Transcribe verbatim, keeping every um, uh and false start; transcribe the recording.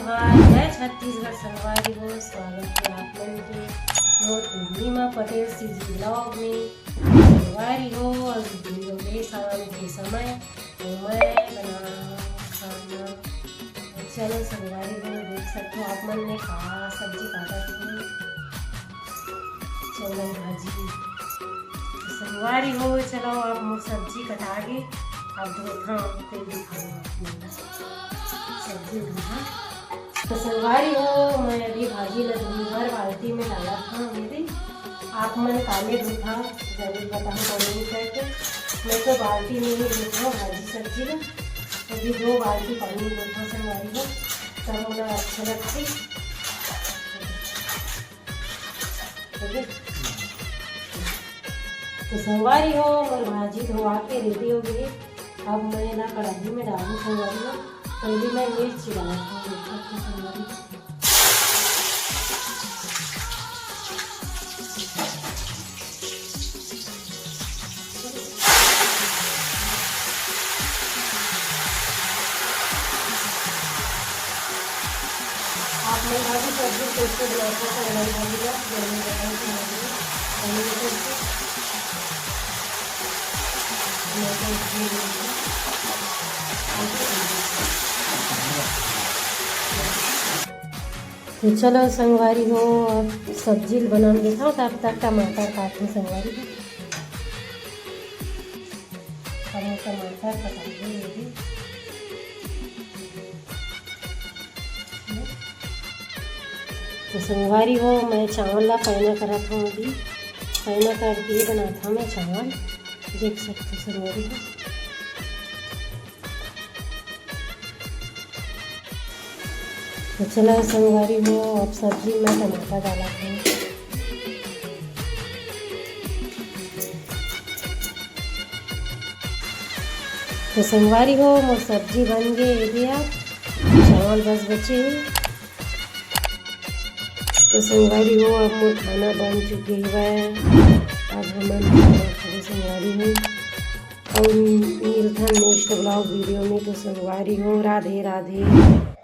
जय छत्तीसगढ़ संगवारी हो, स्वागत हे आप मन के मोर पूर्णिमा पटेल CG vlog में। संगवारी हो, अभी दिन हो गे शाम के समय, तो मैं बना खाना। चलो संगवारी हो, देख सकते हो आप मन में का सब्जी काटत हे, चौलन भाजी। तो संगवारी हो, चलो अब मोर सब्जी कटा गे, अब धोथंव, फिर दिखाहूँ आप मन ला सब्जी धोना। तो संगवारी हो, मैं अभी भाजी ला धोए बर बाल्टी में डालत हंव। यदि आप मन काले धोथा, जरूर बताहू comment करके। मैं तो बाल्टी में ही धोथंव भाजी सब्जी ला, अभी दो बाल्टी पानी धोथंव संगवारी हो, तब मोला अच्छा लगथे। ठीक हे? तो संगवारी हो, मोर भाजी धोवा के ready हो गे। अब मैं एला कढ़ाई में डालहूँ संगवारी हो। पहली मैं मिर्च डालत हंव, देखत हव संगवारी हो। आप मन भाजी सब्जी कैसे बनाते हैं, हमारी भाजी का जरूर बताएं कि हमारी पनीर कैसे। तो चलो संगवारी हो, अब सब्जी बनान देथंव, तब तक टमाटर काटहूँ संगवारी हो। अब मैं टमाटर कटाहूँ अभी। तो संगवारी हो, मैं चावल ला पैना करत हंव अभी, पैना करके बनात हंव मैं चावल, देख सकते हो संगवारी हो। तो चलो संगवारी हो, अब सब्जी में टमाटर डालत हंव। तो संगवारी हो, मोर सब्जी बन गे, ये दिया चावल बस बचे हे। तो संगवारी हो, अब मोर खाना बन चुके हवय। अब हमन खाना खाबो संगवारी हो, अउ मिलथन next vlog video में। तो संगवारी हो, राधे राधे।